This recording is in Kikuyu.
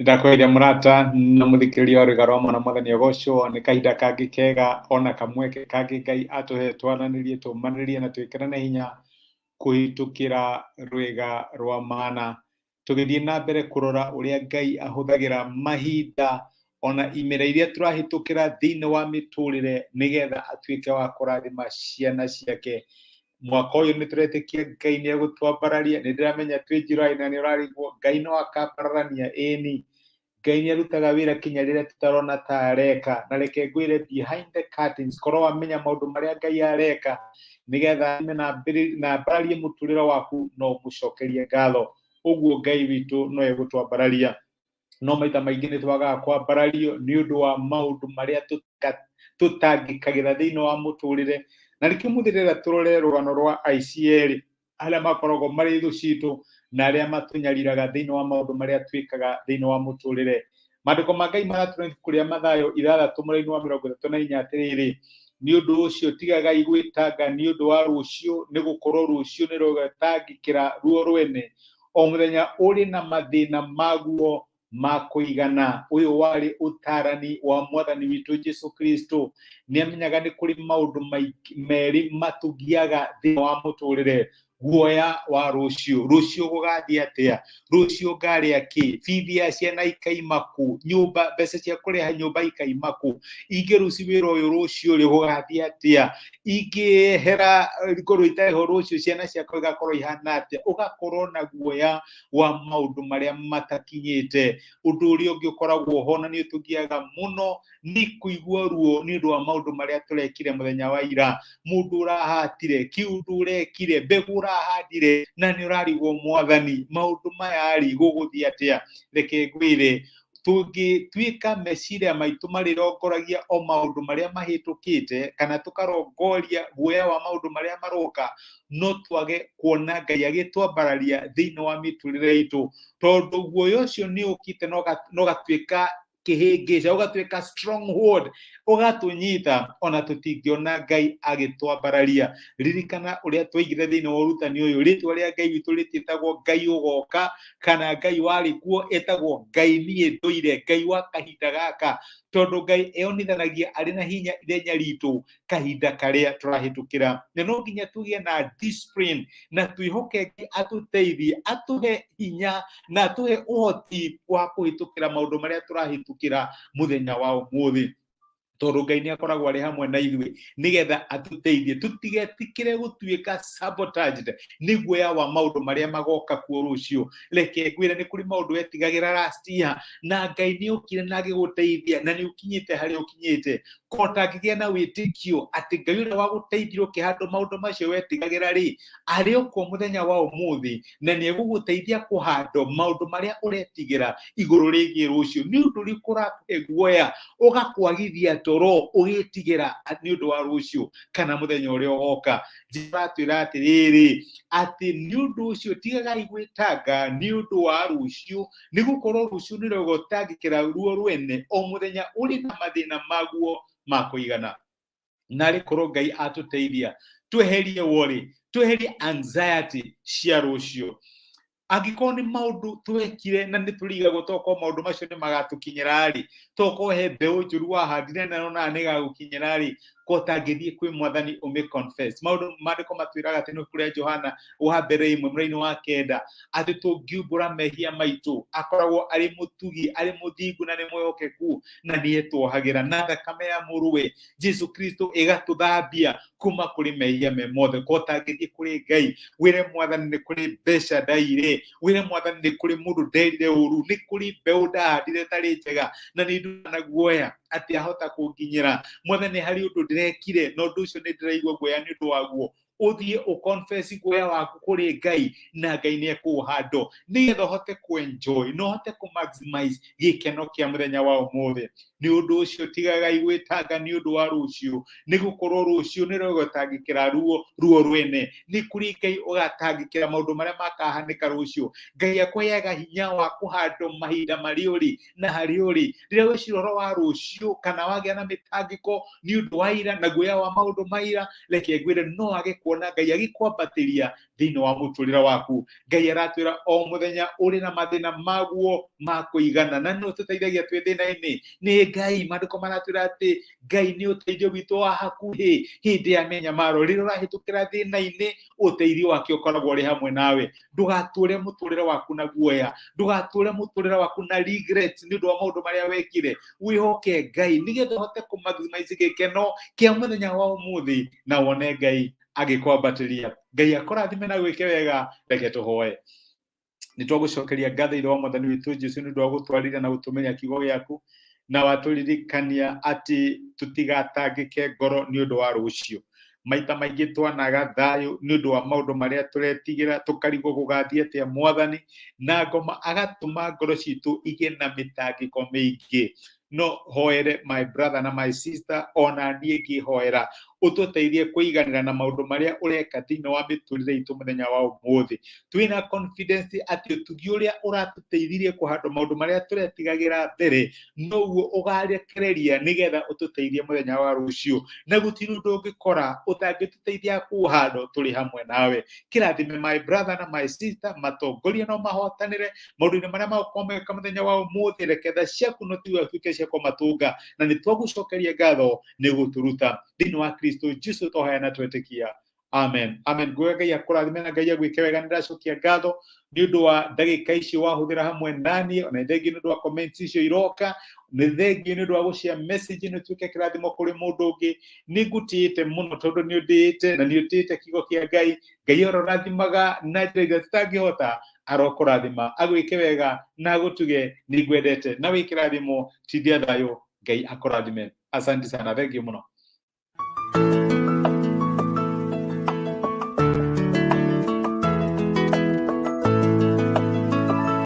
Nĩndakũgeithia mũrata na mũthikĩrĩria wa rwĩga rwa mwana mwathani agocwo nĩ kahinda kangĩ kega ona kamweke kangĩ Ngai atũhe twaranĩrie tũmanĩrie na twĩkĩrane hinya kũhĩtũkĩra rwĩga rwa mana. Tũgĩthiĩ na mbere kũrora ũrĩa Ngai ahũthagĩra mahinda ona imera iria tũrahĩtũkĩra thĩinĩ wa mĩtũrĩre nĩgetha atuĩke wa kũrathima ciana ciake. Mwaka ũyũ nĩ tũretĩkia Ngai nĩ egũtwambararia. Nĩ ndĩramenya twĩ July na nĩ ũrarigwo Ngai no akambararania. Ĩni, Ngai nĩ arutaga wĩra kinya rĩrĩa tũtarona ta areka. Na reke ngwĩre behind the curtains, korwo wamenya maũndũ marĩa Ngai areka nĩgetha arĩme na ambararie mũtũrĩre waku, no ũmũcokerie ngatho. Ũguo Ngai witũ no egũtwambararia. No maita maingĩ nĩ twagaga kwambarario nĩ ũndũ wa maũndũ marĩa tũtangĩkagĩra thĩinĩ wa mũtũrĩre. Na nĩkĩo mũthĩ ndĩrenda tũrore rũgano rwa aici erĩ arĩa makoragwo marĩ thũ citũ na arĩa matũnyariraga thĩinĩ wa maũndũ marĩa twĩkaga thĩinĩ wa mũtũrĩre. Maandĩko ma Ngai maratũra ibuku rĩa Mathayo 6:34 atĩrĩrĩ, nĩ ũndũ ũcio tigagai gwĩtanga nĩ ũndũ wa rũciũ, nĩ gũkorwo rũciũ nĩ rũgetangĩkĩra ruo rwene. O mũthenya ũrĩ na mathĩna maguo ma kũigana. Ũyũ warĩ ũtaarani wa mwathani witũ Jesu Kristo. Nĩ amenyaga nĩ kũrĩ maũndũ merĩ matũgiaga thĩinĩ wa mũtũrĩre. Guoya wa rũciũ, rũciũ gũgathiĩ atĩa, rũciũ ngarĩa kĩ, bithi ya ciana ikaima kũ, nyũmba, mbeca cia kũrĩha nyũmba ikaima kũ, ingĩruci wĩra ũyũ rũciũ rĩ gũgathiĩ atĩa, ingĩehera ngorwo itarĩ ho rũciũ ciana ciakwa igakorwo ihana atĩa. Ũgakorwo na guoya wa maũndũ marĩa matakinyĩte. Ũndũ ũrĩa ũngĩ ũkoragwo ho na nĩ ũtũgiaga mũno nĩ kũigua ruo nĩ ũndũ wa maũndũ marĩa tũrekire mũthenya wa ira. Mũndũ ũrahatire, kĩũndũ ũrekire, mbegũ ũrahandire na nĩ ũrarigwo mwathani maũndũ maya rĩ gũgũthiĩ atĩa. Reke ngwĩre, tũngĩtuĩka meciria maitũ marĩrongoragia o maũndũ marĩa mahĩtũkĩte kana tũkarongoria guoya wa maũndũ marĩa maroka, no twage kuona Ngai agĩtwambararia thĩinĩ wa mĩtũrĩre itũ, tondũ guoya ũcio nĩ ũkĩte na ũgatuĩka kĩhĩngĩca, ũgatuĩka stronghold, ũgatũnyita ona tũtingĩona Ngai agĩtwambararia. Ririkana ũrĩa twaigire thĩinĩ wa ũrutani ũyũ, rĩtwa rĩa Ngai witũ rĩtiĩtagwo Ngai ũgoka kana Ngai warĩ kuo, ĩtagwo Ngai niĩ ndũire, Ngai wa kahinda gaka, tondũ Ngai eyonithanagia arĩ na hinya ithenya ritũ kahinda karĩa tũrahĩtũkĩra. Na no nginya tũgĩe na discipline na twĩhoke Ngai atũteithie, atũhe hinya na atũhe ũhoti wa kũhĩtũkĩra maũndũ marĩa tũrahĩtũkĩra mũthenya wa ũmũthĩ, tondũ Ngai nĩ akoragwo arĩ hamwe na ithuĩ nĩgetha atũteithie tũtigetikĩre gũtuĩka sabotaged nĩ guoya wa maũndũ marĩa magoka kuo rũciũ. Reke ngwĩre, nĩ kũrĩ maũndũ wetigagĩra last year na Ngai nĩ okire na agĩgũteithia na nĩ ũkinyĩte harĩa ũkinyĩte. Ko ũtangĩgĩa na wĩtĩkio atĩ Ngai ũrĩa wagũteithirie ũkĩhandwo maũndũ macio wetigagĩra rĩ, arĩ o kuo mũthenya wa ũmũthĩ na nĩ egũgũteithia kũhandwo maũndũ marĩa ũretigĩra igũrũ rĩgiĩ rũciũ. Nĩ ũndũ ũrĩkũ ũrakũhe guoya ũgakwagithia toro ũgĩtigĩra nĩ ũndũ wa rũciũ kana mũthenya ũrĩa ũgoka? Jesu aratwĩra atĩrĩrĩ, atĩ nĩ ũndũ ũcio tigagai gwĩtanga nĩ ũndũ wa rũciũ, nĩ gũkorwo rũciũ nĩ rũgũtangĩkĩra ruo rwene. O mũthenya ũrĩ na mathĩna maguo ma kũigana. Narĩ korwo Ngai atũteithia tweherie worry, tweherie anxiety cia rũciũ. Angĩkorwo nĩ maũndũ twekire na nĩ tũrigagwo tokorwo maũndũ macio nĩ magatũkinyĩra rĩ, tokorwo he mbeũ njũru wahandire na nona nĩ ĩgagũkinyĩra rĩ, ko ũtangĩthiĩ kwĩ mwathani ũmĩ confess. Maũndũ maandĩko matwĩraga atĩ nĩ kũrĩa Johana wa mbere 1:9 atĩ tũngiumbũra mehia maitũ akoragwo arĩ mũtugi, arĩ mũthingu na nĩ mwĩhokeku, na nĩ etuohagĩra, na thakame ya mũrũwe Jesu Kristo ĩgatũthambia kuma kũrĩ mehia me mothe. Ko ũtangĩthiĩ kũrĩ Ngai wĩre mwathani nĩ kũrĩ mbeca ndaire, wĩre mwathani nĩ kũrĩ mũndũ nderire ũru, nĩ kũrĩ mbeũ ndahandire ĩtarĩ njega na nĩ ndona guoya atĩ ahota kũnginyĩra. Mwathani harĩ ũndũ ndĩrekire na ũndũ ũcio nĩ ndĩraigua guoya nĩ ũndũ waguo. Ũthiĩ ũconfess guoya waku kũrĩ Ngai na Ngai nĩ ekũũhandwo nĩgetha ũhote kũenjoy na ũhote kũmaximize gĩkeno kĩa mũthenya wa ũmũthĩ. Nĩ ũndũ ũcio tigagai gwĩtanga nĩ ũndũ wa rũciũ, nĩ gũkorwo rũciũ nĩ rũgũtangĩkĩra ruo ruo rwene. Nĩ kũrĩ Ngai ũgatangĩkĩra maũndũ marĩa makahanĩka rũciũ. Ngai akũheaga hinya wa kũhandwo mahinda marĩa ũrĩ na harĩa ũrĩ. Rĩrĩa weciria ũhoro wa rũciũ kana wagĩa na mĩtangĩko nĩ ũndũ wa ira na guoya wa maũndũ ma ira, reke ngwĩre no age kuona Ngai agĩkwambatĩria thĩinĩ wa mũtũrĩre waku. Ngai aratwĩra o mũthenya ũrĩ na mathĩna maguo ma kũigana, na nĩ ũtũteithagia twĩ thĩna-inĩ. Nĩ Ngai, maandĩko maratwĩra atĩ Ngai nĩ ũteithio witũ wa hakuhĩ hĩndĩ ya mĩnyamaro. Rĩrĩa ũrahĩtũkĩra thĩna-inĩ, ũteithio wake ũkoragwo ũrĩ hamwe nawe. Ndũgatũre mũtũrĩre waku na guoya, ndũgatũre mũtũrĩre waku na regret nĩ ũndũ wa maũndũ marĩa wekire. Wĩhoke Ngai nĩgetha ũhote kũ maximize gĩkeno kĩa mũthenya wa ũmũthĩ na wone Ngai agĩkwambatĩria. Ngai akũrathime na gwĩke wega. Reke tũhoe. Nĩ twagũcokeria ngatho Ithe wa Mwathani witũ Jesu nĩ ũndũ wa gũtwarĩria na gũtũmenya kiugo gĩaku, na watũririkania atĩ tũtigatangĩke ngoro nĩ ũndũ wa rũciũ. Maita maingĩ twanaga thayũ nĩ ũndũ wa maũndũ marĩa tũretigĩra, tũkarigwo gũgathiĩ atĩa Mwathani, na ngoma agatũma ngoro citũ igĩe na mĩtangĩko mĩingĩ. No hoere my brother na my sister, ona niĩ ngĩhoera ũtũteithie kũiganĩra na maũndũ marĩa ũreka thĩinĩ wa mĩtũrĩre itũ mũthenya wa ũmũthĩ. Twĩna confidence atĩ ũtugi ũrĩa ũratũteithirie kũhandwo maũndũ marĩa tũretigagĩra mbere noguo ũgarekereria nĩgetha ũtũteithie mũthenya wa rũciũ, na gũtirĩ ũndũ ũngĩkora ũtangĩtũteithia kũhandwo tũrĩ hamwe nawe. Kĩrathime my brother na my sister, matongorie no mahotanĩre maũndũ-inĩ marĩa magũkorwo magĩka mũthenya wa ũmũthĩ. Reke tha ciaku no tiwe atuĩke cia kũmatũnga, na nĩ twagũcokeria ngatho nĩ gũtũruta thĩinĩ wa Kristo Jesu twahoya na twetĩkia. Amen. Amen. Nguga Ngai akũrathime na Ngai agwĩke wega. Nĩ ndacokia ngatho nĩ ũndũ wa ndagĩka icio wahũthĩra hamwe naniĩ, ona nĩ thengiũ nĩ ũndũ wa comments icio iroka, nĩ thengiũ nĩ ũndũ wa gũshare message nĩ ũtuĩke kĩrathimo kũrĩ mũndũ ũngĩ. Nĩ ngũtĩĩte mũno tondũ nĩ ũndĩĩte na nĩ ũtĩĩte kiugo kĩa Ngai. Ngai arorathimaga na njĩra iria tũtangĩhota, arokũrathima, agwĩke wega na agũtuge. Nĩ ngwendete na wĩ kĩrathimo. Tindia thayũ. Ngai akũrathime. Asante sana, thank you mũno.